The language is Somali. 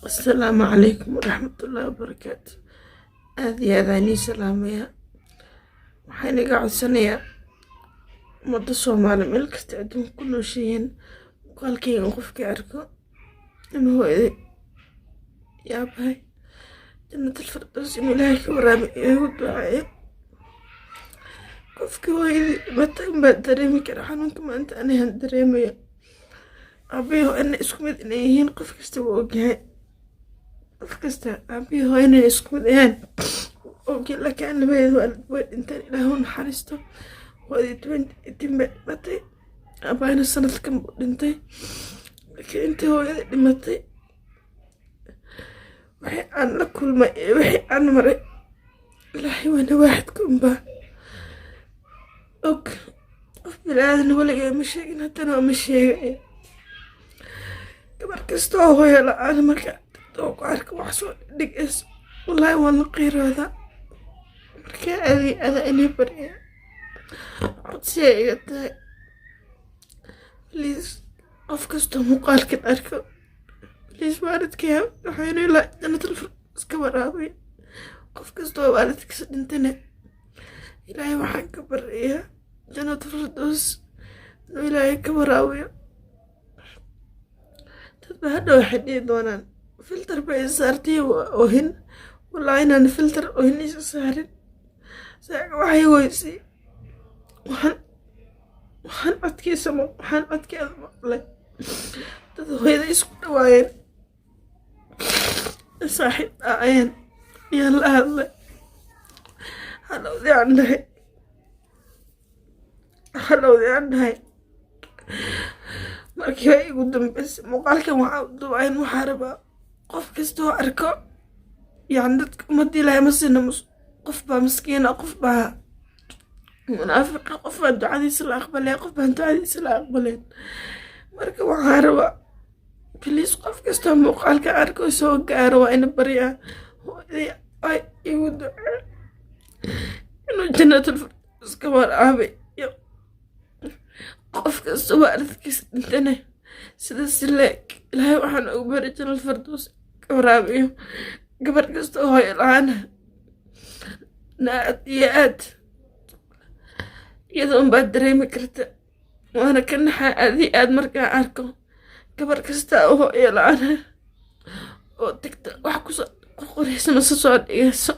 Asalaamu calaykum waraxmatullaahi wabarakaatu. Aad iyo aad aan ii salaamayaa. Waxaan iga codsanayaa ummadda Soomaali meel kasta adduunka ku nooshihiin, muuqaalkaygan qofkii arko inuu hooyaday iyo aabahay jannatul firdaws inuu Ilaahay ka waraabiyo iigu duceeyo. Qofkii hooyadii dhimatay unbaa dareemi kara xanuunka maanta anigan dareemayo. Aabbahay, hooyana isku mid inay yihiin qof kasta wuu ogyahay. Qof kasta aabbahay, hooyana inay isku mid ahaan wuu ogyahay, laakiin labadeeda waalid way dhinteen, Ilaahay u naxariisto. Hooyadii 2018 bay dhimatay, aabbahayna sanadkan buu dhintay. Laakiin intii hooyadii dhimatay, wixii aan la kulmay iyo wixii aan maray, Ilaahay waana waaxidka unbaa og. Qof bini'aadan weligay ma sheegin, haddana ma sheegayo. Gabar kasta oo hooyo la'aan marka oo ku arka wax soo dhigayso, wallaahi waan la qiiroodaa. Marka aad iyo aad inay baryaa, codsiya iga tahay, please, qof kastoo muuqaalkan arko, please, waalidkay waxaynu ilaa jannatul firdaws ka waraabiyo. Qof kastoo waalidkiisa dhintana, Ilaahay waxaan ka baryayaa jannatul firdaws inuu Ilaahay ka waraabiyo. Dad baa hadhow waxay dhihi doonaan filter bay saartay, waa oohin. Wallaahi inaan filter oohin isa saarin. Saaga waxay weysay, waxaan codkiisa, waxaan codkeeda maqlay dad hooyada isku dhawaayeen, saaxiib aayeen, yaan la hadlay. Hadhowdii aan dhahay, hadhowdii aan dhahay, markii waa igu dambeysay. Muuqaalkan waxaa u duubayn, waxaa rabaa qof kastoo arko, yani dadka ummadda Ilaahay ma sina. Qof baa miskiina, qof baa munaafiqa, qof baa ducadiisa la aqbalaya, qof baan ducadiisa la aqbalayn. Marka waxaa rabaa, please, qof kastoo muuqaalka arko, soo gaaro, waa ina baryaa hooyaday ay igu ducee inuu jannatul firdaws ka waraabay, iyo qof kasta waalidkiisa dhintana sida sileeg Ilaahay waxaan ugu bari jannal firdaws ka waraabiyo. Gabar kasta oo hooyo la'aana na aad iyo aad iyada unbaad dareemi karta. Waana ka naxaa aad iyo aad markaan arko gabar kasta oo hooyo la'aana oo tagta wax kusoo qorqoraysa mase soo dhigayso.